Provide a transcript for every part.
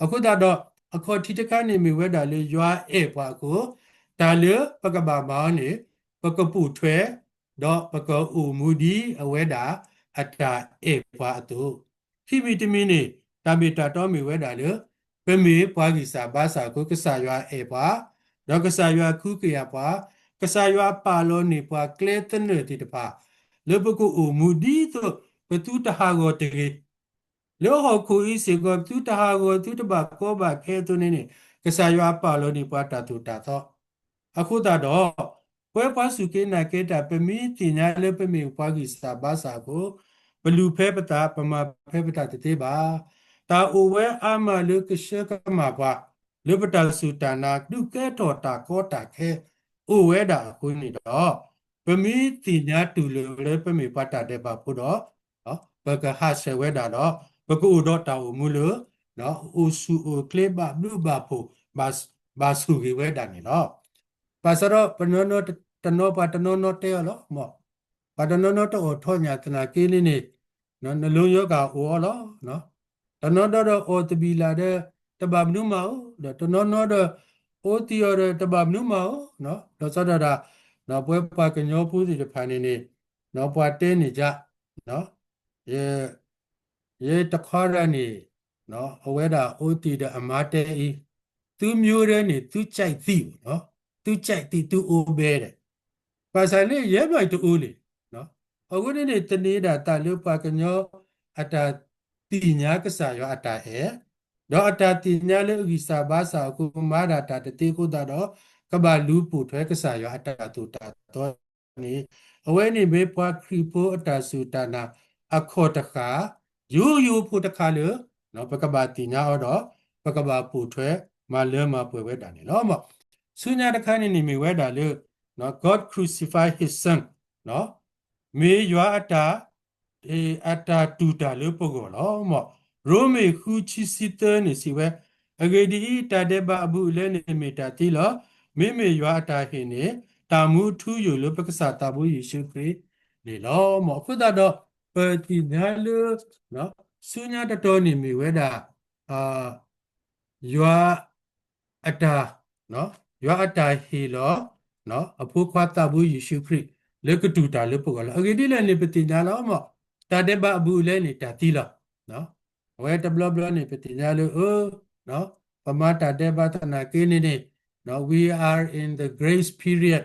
အဃိသတးဒီး အခီၣ်ထံးတခါန့ၣ်မ့ၢ်ဝဲဒၣ်လၢယွၤအဲၣ်ပှၤအဃိ, တၢ်လၢပကဘၣ်မၤအီၤန့ၣ် ပကပိာ်ထွဲ ဒီးပကအိၣ်မူဒ်အဝဲဒၣ်အတၢ်အဲၣ်ပှၤအသိး, ခံမံၤတမံၤန့ၣ် တၢ်မ့ၢ်တၢ်တီမ့ၢ်ဝဲဒၣ်လၢ ပမ့ၢ်ပှၤဂံၢ်စၢ်ဘါစၢ်အဃိ ကစၢ်ယွၤအဲၣ်ပှၤ, ဒီးကစၢ်ယွၤခူကယာ်ပှၤ, ကစၢ်ယွၤပာ်လီၤန့ၢ်ပှၤကျဲသနၢၣ်သ့ၣ်တဖၣ် လၢပကအိၣ်မူဒ်သိး ပသုတဟးဂီၤတဂ့ၤ လၢဟီၣ်ခိၣ်အံၤစ့ၢ်ကီး ပသုတဟးဂီၤ သုတဘၣ်ကီဘၣ်ခဲအသိးန့ၣ်န့ၣ် ကစၢ်ယွၤပာ်လီၤန့ၢ်ပှၤတၢ်သိၣ်တၢ်သီ. အဃိသတးဒီး ပဝဲပှၤစူၢ်က့ၤနာ်က့ၤတၢ် ပမ့ၢ်သ့ၣ်ညါလၢပမ့ၢ်ပှၤဂံၢ်စၢ်ဘါစၢ်အဃိ ပလူၤဖဲပသး ပမၤဖဲပတၢ်တသ့ဘၣ်. တၢ်အိၣ်ဝဲအါမးလၢကဆှၢကမၣ်ပှၤ လၢပတၢ်စူၢ်တၢ်နာ် ဒုးကဲထီၣ်တၢ်ကီတၢ်ခဲ အိၣ်ဝဲဒၣ်အဃိန့ၣ်ဒီး ပမ့ၢ်သ့ၣ်ညါတူၢ်လိာ်လၢပမ့ၢ်ပှၤတၢ်ဒဲးဘးဖိဒီး ပကဟးဆှဲးဝဲဒၣ်ဒီး ပကအိၣ်ဒီးတၢ်အိၣ်မူလၢ အိၣ်ဆူၣ်အိၣ်ချ့ ဘၣ်ဘျုးဘၣ်ဖှိၣ် ဘၣ်ဆိၣ်ဂ့ၤဝဲဒၣ်န့ၣ်လီၤ. ဘၣ်ဆၣ်ဒီး ပနီၢ်နီၢ်တနီၤ ပှၤတနီၤနီၤတဲအီၤလီၤ. ပှၤတနီၤနီၤတအိးထီၣ်ညၣ် သနာ်က့န့ၣ်န့ၣ် နလိယီဂၤအိၣ်အီၤလီၤ. တနီၤဒီး အိၣ်သဘံၣ်လၢ်ဒီး တဘၣ်မနုၤမၤဧိၤ, ဒီးတနီၤနီၤဒီး အိၣ်သံအီၤဒီး တဘၣ်မနုၤမၤဧိၤ, ဒီးဆၢဒီးဒၣ် ပဝဲပှၤကညီဖိသ့ၣ်တဖၣ်န့ၣ်န့ၣ် ပှၤတဲန့ၣ်ယါ ယတခီရၢန့ၣ် အဝဲဒၣ်အိၣ်သံဒီးအမါတဲအံၤ, သုမျိုးရဲန့ၣ် သုကြိုက်သံ, သုကြိုက်သံ သုအိၣ်ဘဲဒီး ဘၣ်ဆၣ်န့ၣ် ယဲမ့ၢ်တအိၣ်လံ. အဃိန့ၣ်န့ၣ် သန့ၤဒၣ်တၢ်လၢပှၤကညီအတၢ်သ့ၣ်ညါကစၢ်ယွၤအတၢ်အဲၣ်, ဒီးအတၢ်သ့ၣ်ညါလၢအဂံၢ်စၢ်ဘါစၢ်အဃိ မၤဒၣ်တၢ်တသ့အဃိသတးဒီး ကဘၣ်လူၤပိာ်ထွဲကစၢ်ယွၤအတၢ်သိၣ်တၢ်သီန့ၣ် အဝဲန့ၣ်မ့ၢ်ပှၤခရံာ်ဖိအတၢ်စူၢ်တၢ်နာ်အခီၣ်တဃာ် ယိယိဖိတခါလၢ ပကဘၣ်သ့ၣ်ညါအီၤဒီး ပကဘၣ်ပိာ်ထွဲမၤလၢမၤပှဲၤဝဲဒၣ်န့ၣ်လီၤ. ဆူညါတခါန့ၣ်န့ၣ်မ့ၢ်ဝဲဒၣ်လၢ God crucified his son မ့ၢ်ယွၤအတၢ် အတၢ်တူၢ်တၢ်လၢပဂီၢ်လီၤ. ရိမ့ၤဃုဆံသၢန့ၣ်စံးဝဲ, အဂ့ၢ်ဒ်အံၤ, တၢ်ဒဲးဘးအဘူးအလဲန့ၣ်မ့ၢ်တၢ်သံလီၤ. မ့မ့ၢ်ယွၤအတၢ်ဟ့ၣ်န့ၣ် တၢ်မူထူယိာ်လၢပကစၢ်သးဘိယ့ၣ်ၡူးခရံာ်န့ၣ်လီၤ. အဃိသတးဒီး ပသ့ၣ်ညါလၢ ဆူညါတတီၤန့ၣ်မ့ၢ်ဝဲဒၣ် ယွၤအတၢ်, ယွၤအတၢ်ဟ့ၣ်လီၤ အဖိခွါသးဘိယ့ၣ်ၡူးခရံာ် လၢကတူၢ်တၢ်လၢပဂီၢ်လီၤ. အဂ့ၢ်ဒ်လဲၣ်န့ၣ် ပသ့ၣ်ညါလီၤ. တၢ်ဒဲးဘးအဘူးအလဲန့ၣ် တၢ်သံလီၤ. အဝဲတဘျီဘျီန့ၣ် ပသ့ၣ်ညါလၢ အ ပမၤတၢ်ဒဲးဘးသနာ်က့န့ၣ်န့ၣ် we are in the grace period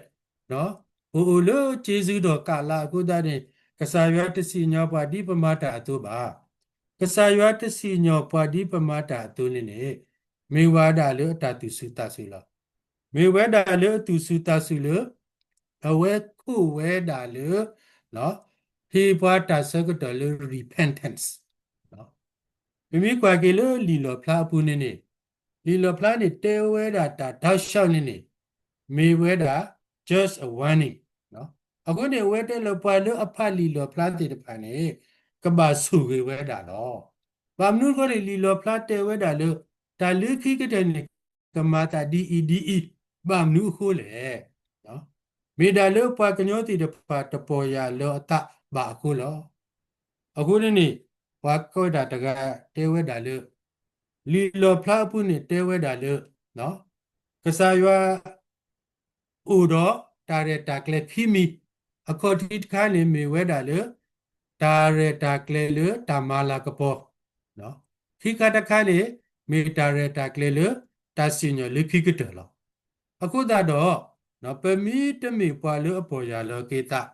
ပအိၣ်လၢစ့စုဒီးကးလးအဃိသတးန့ၣ် ကစၢ်ယွၤတစံၣ်ညီၣ်ပှၤဒ်ပမၤတၢ်အသိးဘၣ်. ကစၢ်ယွၤတစံၣ်ညီၣ်ပှၤဒ်ပမၤတၢ်အသိးန့ၣ်န့ၣ် မ့ၢ်ဝဲဒၣ်လၢအတၢ်သူၣ်ဆူၣ်သးဆူၣ်လီၤ. မ့ၢ်ဝဲဒၣ်လၢအသူၣ်ဆူၣ်သးဆူၣ်လၢ အဝဲခိၣ်ဝဲဒၣ်လၢ ဟ့ၣ်ပှၤတၢ်ဆၢကတီၢ်လၢ repentance ပမ့ၢ်ကွၢ်က့ၤလၢလံာ်လီၣ်ဖျါအပူၤန့ၣ်န့ၣ် လံာ်လီၣ်ဖျါန့ၣ်တဲဝဲဒၣ်တၢ် တၢ်ဆၢန့ၣ်န့ၣ် မ့ၢ်ဝဲဒၣ် just a warning အဃိန့ၣ် အဝဲတဲလၢပှၤလၢအဖးလံာ်လီၣ်ဖျါသ့ၣ်တဖၣ်န့ၣ် ကဘၣ်ဆိၣ်ဂ့ၤဝဲဒၣ်လီၤ. ဘၣ်မနုၤအဃိန့ၣ် လံာ်လီၣ်ဖျါတဲဝဲဒၣ်လၢ တၢ်လၢခံကတၢၢ်န့ၣ် ကမၤသးဒ်အံၤဒ်အံၤ ဘၣ်မနုၤအဃိလဲၣ် မ့ၢ်ဒၣ်လၢပှၤကညီသ့ၣ်တဖၣ်တပီၢ်ယၢ်လီၤအသးဘၣ်အဃိလီၤ. အဃိန့ၣ်န့ၣ် ပှၤကွဲးဒၣ်တဂၤတဲဝဲဒၣ်လၢ လံာ်လီၣ်ဖျါအပူၤန့ၣ်တဲဝဲဒၣ်လၢ ကစၢ်ယွၤ အိၣ်ဒီးတၢ်ရဲၣ်တၢ်ကျဲၤခံမံၤ, အခီၣ်ထံးတခါန့ၣ်မ့ၢ်ဝဲဒၣ်လၢ တၢ်ရဲၣ်တၢ်ကျဲၤလၢတၢ်မၤလၤကပီၤ, ခံခါတခါန့ၣ် မ့ၢ်တၢ်ရဲၣ်တၢ်ကျဲၤလၢတၢ်စံၣ်ညီၣ်လၢခံကတၢၢ်လီၤ. အဃိသတးဒီး ပမ့ၢ်တမ့ၢ်ပှၤလၢအပီၢ်ယၢ်လီၤက့ၤသး,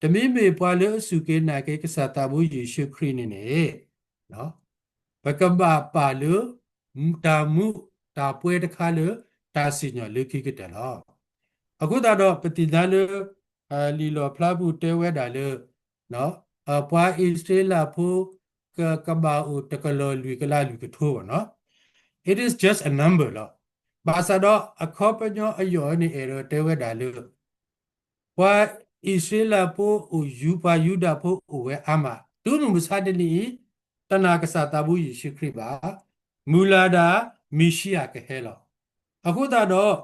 တမ့ၢ်မ့ၢ်ပှၤလၢအစူၢ်က့ၤနာ်က့ၤကစၢ်သးဘိယ့ၣ်ၡူးခရံာ်န့ၣ်န့ၣ် ပကဘၣ်ပာ်လၢ တၢ်မူတၢ်ပွဲတခါလၢ တၢ်စံၣ်ညီၣ်လၢခံကတၢၢ်လီၤ. အဃိသတးဒီး ပသ့ၣ်ညါလၢ လံာ်လီၣ်ဖျါပူၤတဲဝဲဒၣ်လၢ ပှၤအံၣ်စရ့လးဖိ ကကဘၣ်အိၣ်တကလီၢ်လွံၢ်ကလးလွံၢ်ကထိဘၣ်နီၤ It is just a number လီၤ. ဘၣ်ဆၣ်ဒီးအခီပညီအယီၢ်န့ၣ်အဲၣ်ဒိးတဲဝဲဒၣ်လၢ ပှၤအံၣ်စရ့လးဖိအိၣ်ယူ ပှၤယူဒၤဖိအိၣ်ဝဲအါမး တုၤမုၢ်မဆါတနံၤအံၤ တနာ်ကစၢ်သးဘိယ့ၣ်ၡူးခရံာ်ဘၣ်. မုၢ်လၢ်ဒၣ် မ့ၣ်ၡံအၤကဟဲလီၤ. အဃိသတးဒီး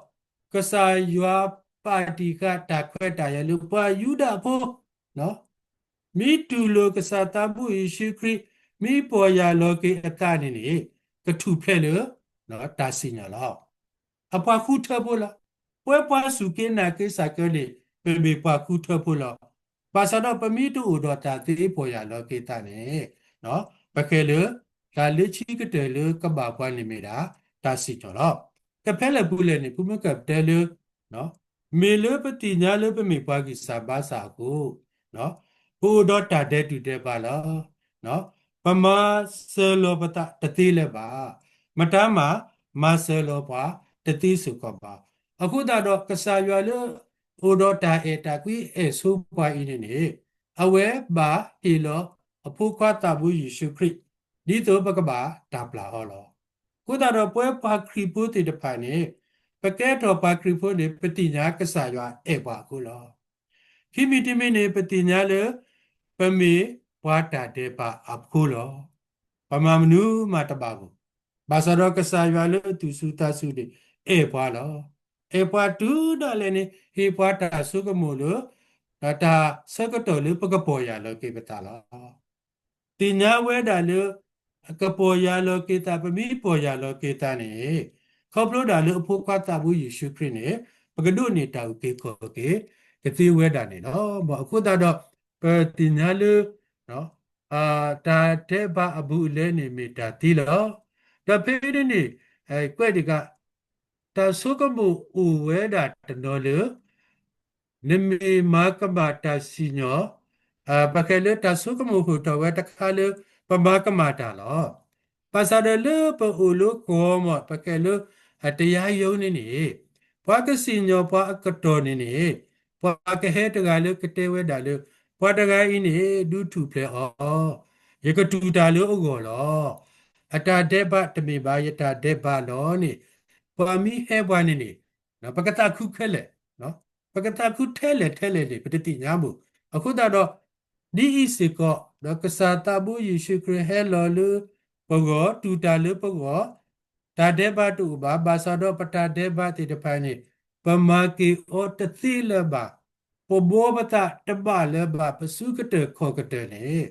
ကစၢ်ယွၤပာ်တံၢ်ဃာ်တၢ်ခွဲးတၢ်ယာ်လၢပှၤယူဒၤဖိ မ့ၢ်တူၢ်လိာ်ကစၢ်သးဘိယ့ၣ်ၡူးခရံာ် မ့ၢ်ပီၢ်ယၢ်လီၤက့ၤအသးန့ၣ်န့ၣ် ကထူၣ်ဖျဲးလၢ တၢ်စံၣ်ညီၣ်လီၤ. အပှၤဃုထၢဖိလီၤ. ပဝဲပှၤစူၢ်က့ၤနာ်က့ၤကစၢ်ယွၤန့ၣ် ပမ့ၢ်ပှၤဃုထၢဖိလီၤ. ဘၣ်ဆၣ်ဒီးပမ့ၢ်တအိၣ်ဒီးတၢ်သ့ပီၢ်ယၢ်လီၤက့ၤသးန့ၣ် ပကဲလၢ တၢ်လၢခံကတၢၢ်လၢကဘၣ်ပှၤန့ၣ်မ့ၢ်ဒၣ် တၢ်စံၣ်ညီၣ်လီၤ. ကဖဲလဲၣ်ပူၤလဲၣ်န့ၣ် ဖုမုၢ်ကၢ်ပတဲလၢ မ့ၢ်လၢပသ့ၣ်ညါလၢပမ့ၢ်ပှၤဂံၢ်စၢ်ဘါစၢ်အဃိ ပအိၣ်ဒီးတၢ်ဒဲးတူၢ်ဒဲးဘးလီၤ. ပမၤစၢၤလီၤပသးတသ့လၢၤဘၣ်. မတၤမၤ မၤစၢၤလီၤပှၤတသ့စ့ၢ်ကီးဘၣ်. အဃိသတးဒီး ကစၢ်ယွၤလၢ အိၣ်ဒီးတၢ်အဲၣ်တၢ်ကွံအဲၣ်ဆိပှၤအံၤန့ၣ်န့ၣ် အဝဲဘၣ်ဟ့ၣ်လီၤအဖိခွါသးဘိယ့ၣ်ၡူးခရံာ် ဒ်သိးပကဘၣ်တၢ်ပျၢ်အီၤလီၤ. အဃိသတးဒီးပဝဲပှၤခရံာ်ဖိသ့ၣ်တဖၣ်န့ၣ် ပကဲထီၣ်ပှၤခရံာ်ဖိန့ၣ် ပသ့ၣ်ညါကစၢ်ယွၤအဲၣ်ပှၤအဃိလီၤ. ခံမံၤတမံၤန့ၣ် ပသ့ၣ်ညါလၢ ပမ့ၢ်ပှၤတၢ်ဒဲးဘးအဖိလီၤ. ပမၤမနုၤမးတဘၣ်ဘၣ်. ဘၣ်ဆၣ်ဒီးကစၢ်ယွၤလၢသူၣ်စူၤသးစူၤန့ၣ် အဲၣ်ပှၤလီၤ. အဲၣ်ပှၤတုၤဒၣ်လဲာ်န့ၣ် ဟ့ၣ်ပှၤတၢ်ဆိကမိၣ်လၢ တၢ်ဆၢကတီၢ်လၢပကပီၢ်ယၢ်လီၤက့ၤပသးလီၤ. သ့ၣ်ညါဝဲဒၣ်လၢ ကပီၢ်ယၢ်လီၤက့ၤသး ပမ့ၢ်ပီၢ်ယၢ်လီၤက့ၤသးန့ၣ် ခီဖျိဒၣ်လၢအဖိခွါသးဘိယ့ၣ်ၡူးခရံာ်န့ၣ် ပကဒိးန့ၢ်တၢ်အုၣ်က့ၤခီၣ်က့ၤ ကသ့ဝဲဒၣ်န့ၣ်လီၤ. အဃိသတးဒီး ပသ့ၣ်ညါလၢ တၢ်ဒဲးဘးအဘူးအလဲန့ၣ်မ့ၢ်တၢ်သံလီၤ. ဒီးဖဲန့ၣ်န့ၣ် ကွဲးဒံးက တၢ်ဆိကမိၣ်အိၣ်ဝဲဒၣ်တနီၤလၢ နမ့ၢ်မၤကမၣ်တၢ်စံၣ်ညီၣ် ပကဲလၢတၢ်ဆိကမိၣ်ဟိၣ်ထီၣ်ဝဲတခါလၢ ပမၤကမၣ်တၢ်လီၤ. ဘၣ်ဆၣ်ဒီးလၢပအိၣ်လၢကီၢ်မီၢ် ပကဲလၢ တရားရုံးန့ၣ်န့ၣ် ပှၤကစံၣ်ညီၣ်ပှၤအကတီၢ်န့ၣ်န့ၣ် ပှၤကဟဲတဂၤလၢကတဲဝဲဒၣ်လၢ ပှၤတဂၤအံၤန့ၣ် ဒုးထူၣ်ဖျဲးအီၤ, ယကတူၢ်တၢ်လၢအဂီၢ်လီၤ. အတၢ်ဒဲးဘးတမ့ၢ်ဘၣ် ယတၢ်ဒဲးဘးလီၤန့ၣ် ပှၤမ့ၢ်ဟဲပှၤန့ၣ်န့ၣ် ပကသးခုခဲလၢာ်, ပကသးခုထဲလဲၣ်ထဲလဲၣ်န့ၣ် ပတသ့ၣ်ညါဘၣ်. အဃိသတးဒီး ဒ်အံၤစ့ၢ်ကီး ဒီးကစၢ်သးဘိယ့ၣ်ၡူးခရံာ်ဟဲလီၤလၢပဂီၢ် တူၢ်တၢ်လၢပဂီၢ်, တၢ်ဒဲးဘးတအိၣ်ဘၣ်. ဘၣ်ဆၣ်ဒီးပတၢ်ဒဲးဘးသ့ၣ်တဖၣ်န့ၣ် ပမၤက့ၤအီၤတသ့လၢၤဘၣ်, ပဘှီပသးတဘၣ်လၢၤဘၣ်, ပစုကတၢၢ်ခီၣ်ကတၢၢ်န့ၣ်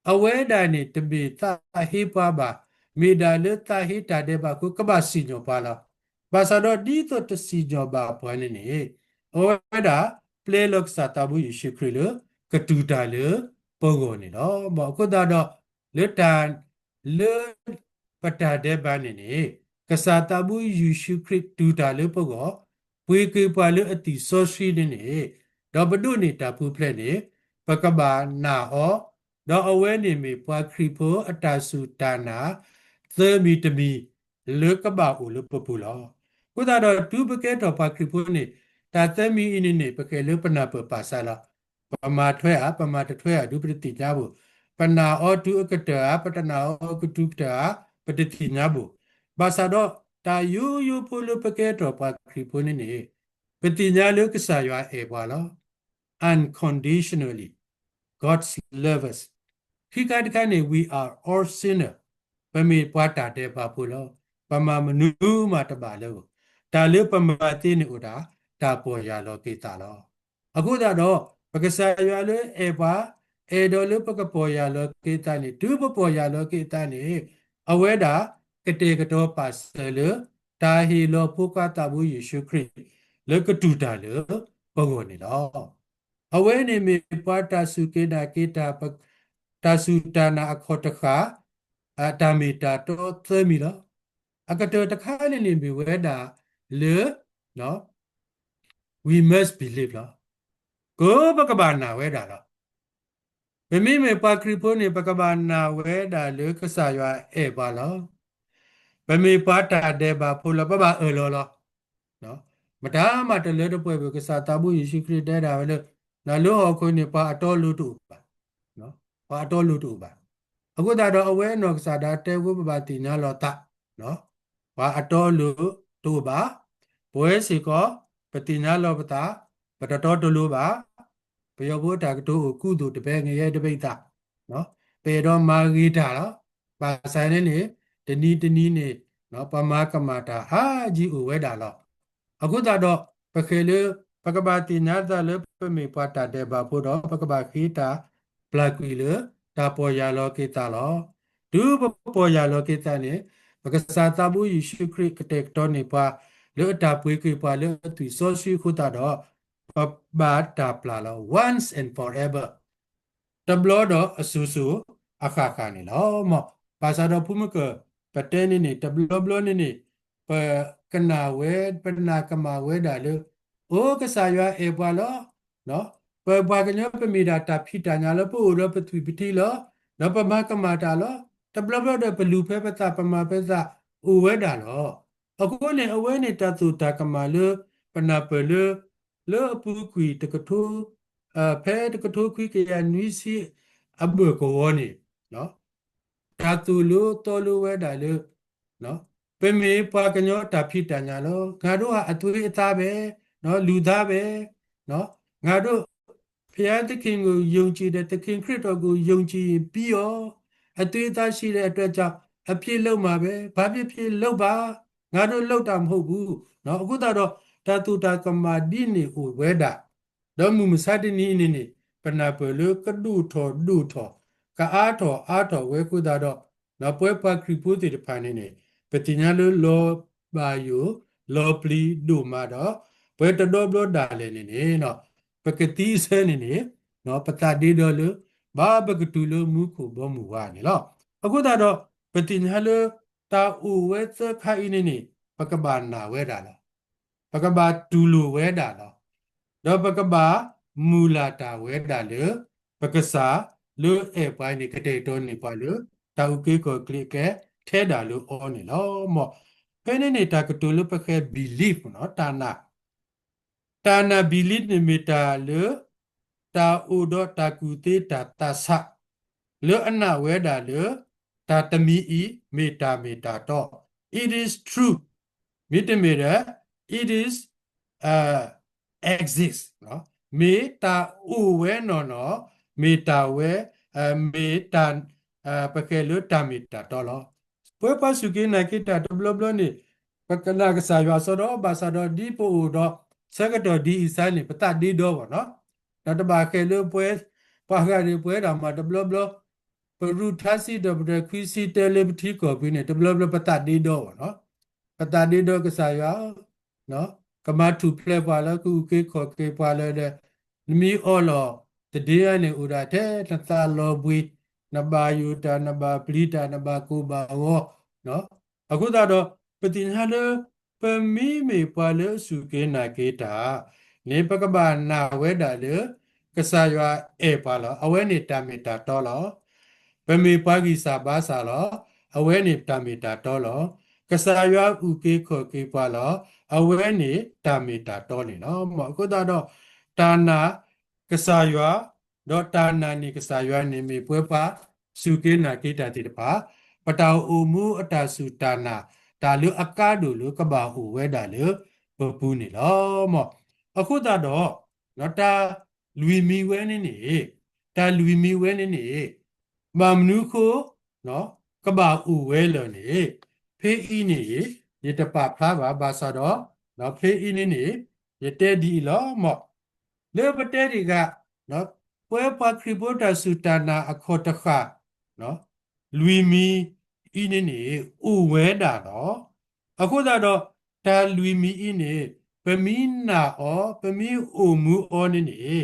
အဝဲဒၣ်န့ၣ်တမ့ၢ်သးဟ့ပှၤဘၣ်, မ့ၢ်ဒၣ်လၢသးဟ့တၢ်ဒဲးဘးအဃိ ကဘၣ်စံၣ်ညီၣ်ပှၤလီၤ. ဘၣ်ဆၣ်ဒီးဒ်သိးတစံၣ်ညီၣ်ဘၣ်ပှၤန့ၣ်န့ၣ် အဝဲဒၣ်ပျဲလီၤကစၢ်သးဘိယ့ၣ်ၡူးခရံာ်လၢ ကတူၢ်တၢ်လၢပဂီၢ်န့ၣ်လီၤ. အဃိသတးဒီး လၢတၢ် လၢပတၢ်ဒဲးဘးန့ၣ်န့ၣ် ကစၢ်သးဘိယ့ၣ်ၡူးခရံာ်တူၢ်တၢ်လၢပဂီၢ်, ပှ့ၤက့ၤပှၤလၢအသွံၣ်စီဆှံန့ၣ်န့ၣ် ဒီးပဒိးန့ၢ်တၢ်ပူၤဖျဲးန့ၣ် ပကဘၣ်နာ်အီၤ, ဒီးအဝဲန့ၣ်မ့ၢ်ပှၤခရံာ်ဖိအတၢ်စူၢ်တၢ်နာ် သၢမံၤတမံၤ လၢကဘၣ်အိၣ်လၢပပူၤလီၤ. အဃိသတးဒီးတုၤပကဲထီၣ်ပှၤခရံာ်ဖိန့ၣ် တၢ်သၢမံၤအံၤန့ၣ်န့ၣ် ပကဲလၢပနၢ်ပၢၢ်ပာ်စၢ်လီၤ. ပမၤထွဲဧါ ပမၤတထွဲဧါ ဒုးပတသ့ၣ်ညါဘၣ်. ပနာ်အီၤတုၤအကတၢၢ်ဧါ ပတနာ်အီၤတုၤကတၢၢ်ဧါ ပတသ့ၣ်ညါဘၣ်. ဘၣ်ဆၣ်ဒီး တၢ်ယိယိဖိလၢပကဲထီၣ်ပှၤခရံာ်ဖိန့ၣ်န့ၣ် ပသ့ၣ်ညါလၢကစၢ်ယွၤအဲၣ်ပှၤလီၤ. Unconditionally, God's love us. ခံခါတခါန့ၣ် we are all sinner. ပမ့ၢ်ပှၤတၢ်ဒဲးဘးဖိလီၤ. ပမၤမနုၤမးတဘၣ်လၢၤဘၣ်. တၢ်လၢပမၤသ့န့ၣ်အိၣ်ဒၣ် တၢ်ပီၢ်ယၢ်လီၤက့ၤသးလီၤ. အဃိသတးဒီး ပကစၢ်ယွၤလၢအဲၣ်ပှၤ, အဲၣ်ဒိးလၢပကပီၢ်ယၢ်လီၤက့ၤသးန့ၣ် တုၤပပီၢ်ယၢ်လီၤက့ၤသးန့ၣ် အဝဲဒၣ်ကတဲာ်ကတီၤပာ်စၢၤလၢ တၢ်ဟ့ၣ်လီၤဖိခွါသးဘိယ့ၣ်ၡူးခရံာ် လၢကတူၢ်တၢ်လၢပဂီၢ်န့ၣ်လီၤ. အဝဲန့ၣ်မ့ၢ်ပှၤတၢ်စူၢ်က့ၤနာ်က့ၤတၢ် တၢ်စူၢ်တၢ်နာ်အခီၣ်တဃာ် အတၢ်မ့ၢ်တၢ်တီသၢမံၤလီၤ. အကတၢၢ်တခါန့ၣ်န့ၣ်မ့ၢ်ဝဲဒၣ်လၢ we must believe လီၤ. ကပကဘၣ်နာ်ဝဲဒၣ်လီၤ. ပမ့မ့ၢ်ပှၤခရံာ်ဖိန့ၣ် ပကဘၣ်နာ်ဝဲဒၣ်လၢကစၢ်ယွၤအဲၣ်ပှၤလီၤ. ပမ့ၢ်ပှၤတၢ်ဒဲးဘးဖိလီၤ ပဘၣ်အၢၣ်လီၤလီၤ. မတၤမးတလၢတပှဲၤဘၣ် ကစၢ်သးဘိယ့ၣ်ၡူးခရံာ်တဲဒၣ်ဝဲလၢ လၢဟီၣ်ခိၣ်န့ၣ် ပှၤအတီအလိၤတအိၣ်ဘၣ်. ပှၤအတီအလိၤတအိၣ်ဘၣ်. အဃိသတးဒီးအဝဲနီၢ်ကစၢ်ဒၣ်တဲဝဲ ပဘၣ်သ့ၣ်ညါလီၤသး ပှၤအတီအလိၤတအိၣ်ဘၣ်. ပဝဲစ့ၢ်ကီး ပသ့ၣ်ညါလီၤပသး ပတတီတလိၤဘၣ်. ပယီၤဖိအတၢ်ကတိၤအိၣ် ကုသိုလ်တဖဲငရဲတဘ့ၣ်သး ပအဲၣ်ဒိးမၤဂ့ၤတၢ်လီၤ. ဘၣ်ဆၣ်န့ၣ်န့ၣ် တနံၤတနံၤန့ၣ် ပမၤကမၣ်တၢ်အါကံအိၣ်ဝဲဒၣ်လီၤ. အဃိသတးဒီး ပဃဲၤလၢ ပကဘၣ်သ့ၣ်ညါသးလၢပမ့ၢ်ပှၤတၢ်ဒဲးဘးဖိဒီး ပကဘၣ်ဃ့တၢ်ပျၢ်ကွံာ်လၢ တၢ်ပီၢ်ယၢ်လီၤက့ၤသးလီၤ. တုၤပပီၢ်ယၢ်လီၤက့ၤသးန့ၣ် ပကစၢ်သးဘိယ့ၣ်ၡူးခရံာ်ကတဲာ်ကတီၤန့ၢ်ပှၤ လၢအတၢ်ပှ့ၤက့ၤပှၤလၢအသွံၣ်စီဆှံအဃိသတးဒီး ပဘၣ်တၢ်ပျၢ်လီၤ once and forever တဘျီဒီးအစိၤစိၤအဃၣ်ဃၣ်န့ၣ်လီၤ. မ်ဘၣ်ဆၣ်ဒီးဖိမုၣ်ကၢၢ် ပတဲန့ၣ်န့ၣ် တဘျီဘျီန့ၣ်န့ၣ် ပကနၣ်ဝဲ ပနာ်ကမၣ်ဝဲဒၣ်လၢ အိ ကစၢ်ယွၤအဲၣ်ပှၤလီၤ. ပပှၤကညီပမ့ၢ်ဒၣ်တၢ်ဖံးတၢ်ညၣ်လီၤ ပအိၣ်ဒီးပသွံၣ်ပထံလီၤ. ဒီးပမၤကမၣ်တၢ်လီၤ. တဘျီဘျီဒီးပလူၤဖဲပသး ပမၤဖဲသး အိၣ်ဝဲဒၣ်လီၤ. အဃိန့ၣ် အဝဲန့ၣ်တၢ်သိၣ်တၢ်ကမၣ်လၢ ပနၢ်ပၢၢ်လၢ လၢအပူၤကွံာ်တကထိ ဖဲတကထိခွံကယၤနွံဆံအဘၢၣ်ကဝီၤန့ၣ် တၢ်သိၣ်လိသီလိဝဲဒၣ်လၢ ပမ့ၢ်ပှၤကညီတၢ်ဖံးတၢ်ညၣ်လီၤ. ငါတို့ဟာအသွေးအသားပဲ, လူသားပဲ, ငါတို့ ဘုရားသခင်ကို ယုံကြည်တယ်, သခင်ခရစ်တော်ကို ယုံကြည်ရင်ပြီးရော, အသွေးအသားရှိတဲ့အတွက်ကြောင့် အပြစ်လုပ်မှာပဲ, ဘာဖြစ်ဖြစ်လုပ်ပါ, ငါတို့လုပ်တာမဟုတ်ဘူး. အဃိသတးဒီး တၢ်သိၣ်တၢ်ကမၣ်ဒ်န့ၣ်အိၣ်ဝဲဒၣ် ဒီးမုၢ်မဆါတနံၤအံၤန့ၣ်န့ၣ် ပနၢ်ပၢၢ်လၢကဒိၣ်ထီၣ်ဒိၣ်ထီၣ် ကအါထီၣ်အါထီၣ်ဝဲအဃိသတးဒီး ပဝဲပှၤခရံာ်ဖိသ့ၣ်တဖၣ်န့ၣ်န့ၣ် ပသ့ၣ်ညါလၢလီၤဘၣ်ယိၣ် လီၤပျံၤဒိၣ်မးဒီး ပဝဲတဒီဘျီဒၣ်လဲာ်န့ၣ်န့ၣ် ပကသံအဆၢန့ၣ်န့ၣ် ပသးဒ့ဒီလၢ ဘၣ်ပကတုၤလၢမူခိၣ်ဘီမုၢ်ဝါန့ၣ်လီၤ. အဃိသတးဒီး ပသ့ၣ်ညါလၢ တၢ်အိၣ်ဝဲသၢခါအံၤန့ၣ်န့ၣ် ပကဘၣ်နာ်ဝဲဒၣ်လီၤ. ပကဘၣ်တူၢ်လိာ်ဝဲဒၣ်လီၤ. ဒီးပကဘၣ်မုၢ်လၢ်တၢ်ဝဲဒၣ်လၢ ပကစၢ်လၢအဲၣ်ပှၤန့ၣ် ကတဲာ်ကတီၤန့ၢ်ပှၤလၢ တၢ်အုၣ်က့ၤခီၣ်က့ၤအကျဲထဲဒၣ်လၢအီၤန့ၣ်လီၤ. မ်ဖဲန့ၣ်န့ၣ် တၢ်ကတိၤလၢပဃဲ belief နီၤ တၢ်နာ် တၢ်နာ် belief န့ၣ်မ့ၢ်တၢ်လၢ တၢ်အိၣ်ဒီးတၢ်ကူၣ်သ့တၢ်သးဆး လၢအနာ်ဝဲဒၣ်လၢ တၢ်တမံၤအံၤ မ့ၢ်တၢ်မ့ၢ်တၢ်တီ it is true မ့တမ့ၢ်ဒီး it is exist မ့ၢ်တၢ်အိၣ်ဝဲနီၢ်နီၢ် မ့ၢ်တၢ်ဝဲ မ့ၢ်တၢ် ပဃဲလၢတၢ်မ့ၢ်တၢ်တီလီၤ. ပဝဲပှၤစူၢ်က့ၤနာ်က့ၤတၢ်တဘျီဘျီန့ၣ် ပကနာ်ကစၢ်ယွၤအစီဒီး ဘၣ်ဆၣ်ဒီးဒ်ပအိၣ်ဒီး ဆၢကတီၢ်ဒ်အံၤစါန့ၣ် ပသးဒ့ဒီဘၣ်နီၤ. ဒီးတဘၣ်ဃဲလၢပှၤ ပှၤဂၤန့ၣ် ပဝဲဒၣ်မးတဘျီဘျီ ပရူၢ်ထါစံးဒီးပတြၢၤခွံဆံတၢလၢပထံကီၢ်ပူၤန့ၣ် တဘျီဘျီပသးဒ့ဒီဘၣ်နီၤ. ပသးဒ့ဒီကစၢ်ယွၤ ကမၤထူၣ်ဖျဲးပှၤလၢ ကအုၣ်က့ၤခီၣ်က့ၤပှၤလၢဒီး နမ့ၢ်အီလီၤ သဒ့ယါန့ၣ် အိၣ်ဒၣ်ထဲနသးလီၤဘှံး နဘၣ်ယိၣ်တၢ် နဘၣ်ပျံၤတၢ် နဘၣ်ကိၢ်ဘၣ်ဂီၤ အဃိသတးဒီး ပသ့ၣ်ညါလၢ ပမ့မ့ၢ်ပှၤလၢအစူၢ်က့ၤနာ်က့ၤတၢ်န့ၣ် ပကဘၣ်နာ်ဝဲဒၣ်လၢ ကစၢ်ယွၤအဲၣ်ပှၤလီၤ. အဝဲန့ၣ်တၢ်မ့ၢ်တၢ်တီလီၤ. ပမ့ၢ်ပှၤဂံၢ်စၢ်ဘါစၢ်လီၤ. အဝဲန့ၣ်တၢ်မ့ၢ်တၢ်တီလီၤ. ကစၢ်ယွၤအုၣ်က့ၤခီၣ်က့ၤပှၤလီၤ. အဝဲန့ၣ်တၢ်မ့ၢ်တၢ်တီန့ၣ်လီၤ. အဃိသတးဒီး တၢ်နာ်ကစၢ်ယွၤ ဒီးတၢ်နာ်န့ၢ်ကစၢ်ယွၤန့ၣ်မ့ၢ်ပှဲၤပှၤ စူၢ်က့ၤနာ်က့ၤတၢ်သ့ၣ်တဖၣ် ပတၢ်အိၣ်မူအတၢ်စူၢ်တၢ်နာ် တၢ်လၢအကါဒိၣ်လၢကဘၣ်အိၣ်ဝဲဒၣ်လၢပပူၤန့ၣ်လီၤ. အဃိသတးဒီး တၢ်လွံၢ်မံၤဝဲန့ၣ်န့ၣ် တၢ်လွံၢ်မံၤဝဲန့ၣ်န့ၣ် ဘၣ်မနုၤဃိ ကဘၣ်အိၣ်ဝဲလၢၤန့ၣ် ဖဲအံၤန့ၣ် ယတပာ်ဖျါဘၣ် ဘၣ်ဆၣ်ဒီး ဖဲအံၤန့ၣ်န့ၣ် ယတဲဒ်အံၤလီၤ. မ်လၢပတဲတ့ၢ်ဂၤ ပဝဲပှၤခရံာ်ဖိတၢ်စူၢ်တၢ်နာ်အခီၣ်တဃၣ် လွံၢ်မံၤအံၤန့ၣ်န့ၣ် အိၣ်ဝဲဒၣ်လီၤ. အဃိသတးဒီး တၢ်လွံၢ်မံၤအံၤန့ၣ် ပမ့ၢ်နာ်အီၤ ပမ့ၢ်အိၣ်မူအီၤန့ၣ်န့ၣ်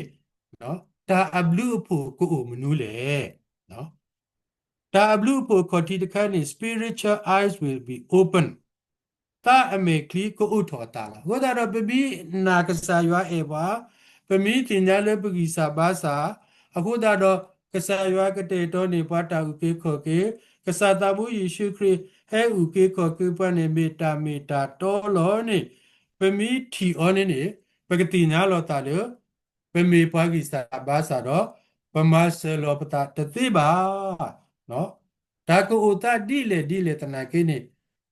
တၢ်အဘျုးအဖှိၣ်ကအိၣ်မနုၤလဲၣ်. တၢ်အဘျုးအဖှိၣ်အခီၣ်ထံးတခါန့ၣ် spiritual eyes will be open သးအမဲာ်ချံကအိၣ်ထီၣ်အသးလီၤ. အဃိသတးဒီး ပမ့ၢ်နာ်ကစၢ်ယွၤအဲၣ်ပှၤ, ပမ့ၢ်သ့ၣ်ညါလၢပဂံၢ်စၢ်ဘါစၢ်, အဃိသတးဒီး ကစၢ်ယွၤကတဲာ်ကတီၤန့ၢ်ပှၤတၢ်အုၣ်က့ၤခီၣ်က့ၤ, ကစၢ်သးဘိယ့ၣ်ၡူးခရံာ်ဟဲအုၣ်က့ၤခီၣ်က့ၤပှၤန့ၣ် မ့ၢ်တၢ်မ့ၢ်တၢ်တီလီၤန့ၣ် ပမ့ၢ်ထံၣ်အီၤန့ၣ်န့ၣ် ပကသ့ၣ်ညါလီၤသးလၢ ပမ့ၢ်ပှၤဂံၢ်စၢ်ဘါစၢ်ဒီး ပမၤစၢၤလီၤပသးတသ့ဘၣ်. တၢ်ကအိၣ်သးဒ်လဲၣ်ဒ်လဲၣ်သနာ်က့န့ၣ်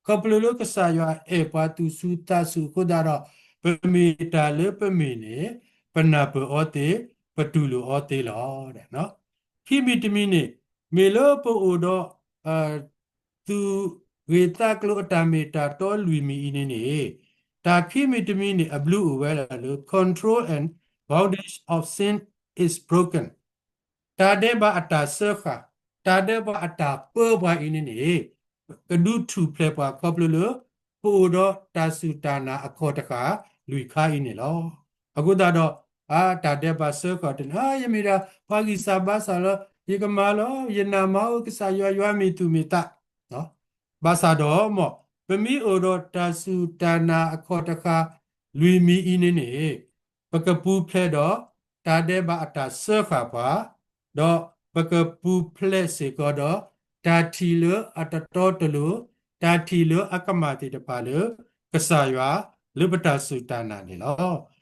ခီဖျိလၢကစၢ်ယွၤအဲၣ်ပှၤသူၣ်စူၤသးစူၤအဃိသတးဒီး ပမ့ၢ်တၢ်လၢပမ့ၢ်န့ၣ် ပနၢ်ပၢၢ်အီၤသ့, ပတူၢ်လိာ်အီၤသ့လီၤ. ခံမံၤတမံၤန့ၣ် မ့ၢ်လၢပအိၣ်ဒီး သူၣ်ဂ့ၤသးကျိၤအတၢ်မ့ၢ်တၢ်တီလွံၢ်မံၤအံၤန့ၣ်န့ၣ် တၢ်ခံမံၤတမံၤန့ၣ် အဘျုးအိၣ်ဝဲဒၣ်လၢ control and bondage of sin is broken တၢ်ဒဲးဘးအတၢ်စၢဃာ်, တၢ်ဒဲးဘးအတၢ်ပၢပှၤအံၤန့ၣ်န့ၣ် ကဒုးထူၣ်ဖျဲးပှၤခီဖျိလၢ ပအိၣ်ဒီးတၢ်စူၢ်တၢ်နာ်အခီၣ်တဃၣ်လွံၢ်ခါအံၤန့ၣ်လီၤ. အဃိသတးဒီး အတၢ်ဒဲးဘးစၢဃာ်တန့ၣ် ယမ့ၢ်ဒၣ်ပှၤဂံၢ်စၢ်ဘါစၢ်လီၤ, ယကမၤလီၤ, ယနာ်မၤအိၣ်ကစၢ်ယွၤ, ယွၤမ့ၢ်သူၣ်မ့ၢ်သး ဘၣ်ဆၣ်ဒီးမ့ၢ် ပမ့ၢ်အိၣ်ဒီးတၢ်စူၢ်တၢ်နာ်အခီၣ်တဃၣ်လွံၢ်မံၤအံၤန့ၣ်န့ၣ် ပကပူၤဖျဲးဒီးတၢ်ဒဲးဘးအတၢ်စၢဃာ်ပှၤ, ဒီးပကပူၤဖျဲးစ့ၢ်ကီးဒီး တၢ်ထံၣ်လၢအတတီတလိၤ, တၢ်ထံၣ်လၢအကမၣ်သ့ၣ်တဖၣ်လၢ ကစၢ်ယွၤလၢပတၢ်စူၢ်တၢ်နာ်န့ၣ်လီၤ.